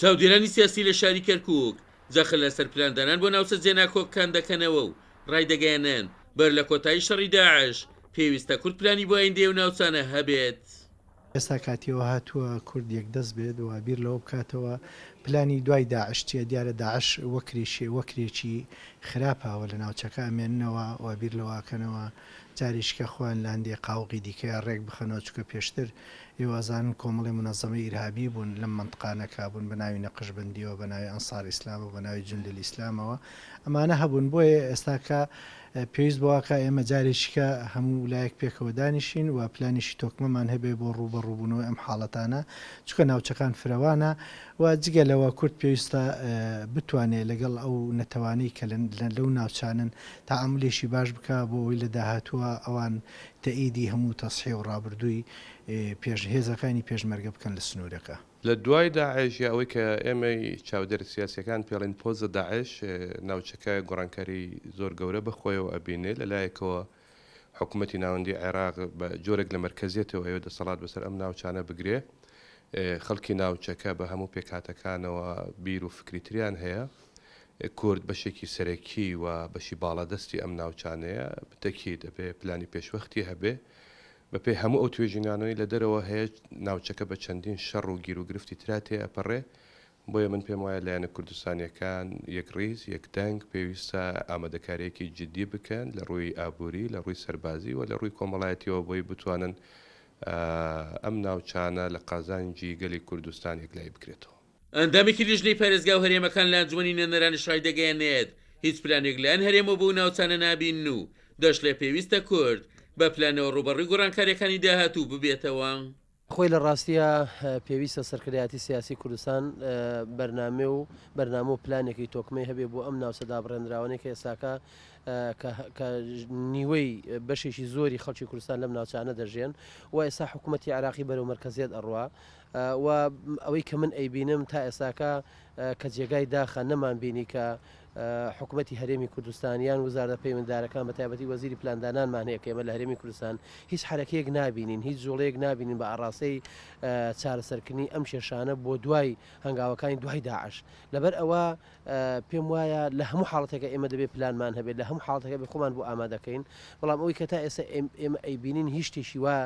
چاودێرانی سیاسی لە شاری کەرکوک جەخت لەسەر پلاندانان بۆ ناوچە جێناکۆکەکان دەکەنەوە و ڕایدەگەیەنن، بەر لە کۆتایی شەڕی داعش پێویستە کورد پلانی بۆ ئایندەی ئەو ناوچانە هەبێت. ئێستا کاتی ئەوە هاتووە کورد یەکدەست بێت و بیر لەوە بکاتەوە پلانی دوای داعش چییە، دیارە داعش وەکرێکی خراپە و لە ناوچەکە ئەمێننەوە و بیر لەوە ئەکەنەوە جارێکیکە خۆیان لە هەندێ قاوغی دیکەیا ڕێک بخەنەوە چونکە پێشتر ئێوە ئەزانن کۆمەڵی مونەزەمەی ئیرهابی بوون لەم مەنتقانە کە بوون بە ناوی نەقشبەندیەوە بە ناوی ئەنسار ئیسلامەوە بە ناوی جوندل ئیسلامەوە ئەمانە هەبوون بۆیە ئێستاکە پێویست بەواکا ئێمە جارێکیکە هەموو لایەک پێکەوە دانیشین و پلانێکی تۆکمەمان هەبێ بۆ ڕووبەڕووبوونەوەی ئەم حاڵەتانە چونکە ناوچەکان فرەوانە و جگە لەوە کورد پێویستە بتوانێ لەگەڵ ئەو نەتەوانەی کە لەو ناوچانەن تەعامولێکی باش بکا بۆ ئەوەی لە داهاتووە ئەوان تەئیدی هەموو تەسحیە و ڕابردووی پێش هێزەکانی پێشمەرگە بکەن لە سنوورەکە. لە دوای داعش یا ئەوەی کە ئێمەی چاودێرە سیاسیەکان پێڵین پۆزە داعش، ناوچەکە گۆڕانکاری زۆر گەورە بە خۆیەوە ئەبینێ، لە لایەکەوە حکومەتی ناوەندی عێراق بە جۆرێک لە مەرکەزیەتەوە ئەیەوێ دەسەڵات بەسەر ئەم ناوچانە بگرێ، خەڵکی ناوچەکە بە هەموو پێکهاتەکانەوە بیر و فکری تریان هەیە، کورد بەشێکی سەرەکی و بەشی باڵادەستی ئەم ناوچانەیە، بتەکید ئەبێ پلانی پێشوەختی هەبێ. بەپێی هەموو ئەو توێژینانەی لە دەرەوە هەیە ناوچەکە بە چەندین شەڕ و گیروگرفتی ترا تێئەپەڕێ، بۆیە من پێم وایە لایەنە کوردستانییەکان یەکڕیز، یەکدەنگ پێویستە ئامادەکارییەکی جدی بکەن لە ڕووی ئابووری، لە ڕووی سەربازی و لە ڕووی کۆمەڵایەتییەوە بۆی بتوانن ئەم ناوچانە لە قازانجی گەلی کوردستان یەکلایی بکرێتەوە. ئەندامێکی لیژنەی پارێزگا و هەرێمەکان لە ئەنجومەنی نوێنەرانیش ڕایدەگەیەنێت، هیچ پلانێک لایەن هەرێمەوە بەو ناوچانە نابینن و دەشڵێ پێویستە کورد بە پلانەوە ڕووبەڕووی گۆڕانکارییەکانی داهاتوو ببێتەوە. خۆی لە ڕاستیا پێویستە سەرکردایەتی سیاسی کوردستان بەرنامە و بەرنامە و پلانێکی تۆکمەی هەبێ بۆ ئەم ناوچە دابڕێنراوانەی کە ئێستاکە کە نیوەی بەشێکی زۆری خەڵکی کوردستان لەم ناوچانە دەژێن و ئێستا حکوومەتی عێراقی بەرەو مەرکەزیەت ئەڕوا و ئەوەی کە من ئەیبینم تا ئێستاکە کە جێگای داخە نەمان بینی کە حکومەتی هەرێمی کوردستان یان وزارەتە پەیوەنددارەکان بە تایبەتی وەزیری پلاندانانمان هەیە کە ئێمە لە هەرێمی کوردستان هیچ حەرەکەیەک نابینین هیچ جوڵەیەک نابینین بە ئاڕاستەی چارەسەرکردنی ئەم کێشانە بۆ دوای هەنگاوەکانی دوای داعش لەبەر ئەوە پێم وایە لە هەموو حاڵەتێکە ئێمە دەبێت پلانمان هەبێت لە هەموو حاڵەتەکە بێ خۆمان بۆ ئامادەکەین بەڵام ئەوەی کە تا ئێستا ئێمە ئەیبینین هیچ شتێکی وا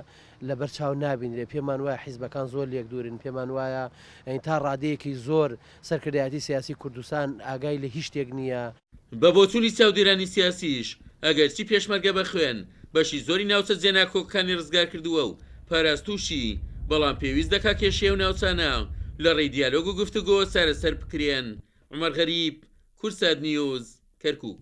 لەبەر چاو نابینرێ، پێمان وایە حیزبەکان زۆر لێک دوورن، پێمان وایە یانی تا ڕادەیەکی زۆر سەرکردایەتی سیاسی کوردستان ئاگای لە هیچ شتێک نییە. بە بۆچوونی چاودێرانی سیاسیش، ئەگەرچی پێشمەرگە بە خوێن بەشی زۆری ناوچە جێناکۆکەکانی ڕزگارکردووە و پاراستووشی، بەڵام پێویست دەکا کێشەی ئەو ناوچانە لە ڕێی دیالۆگ و گفتوگۆوە چارەسەر بکرێن. عومەر غەریب، کوردسات نیوز، کەرکووک.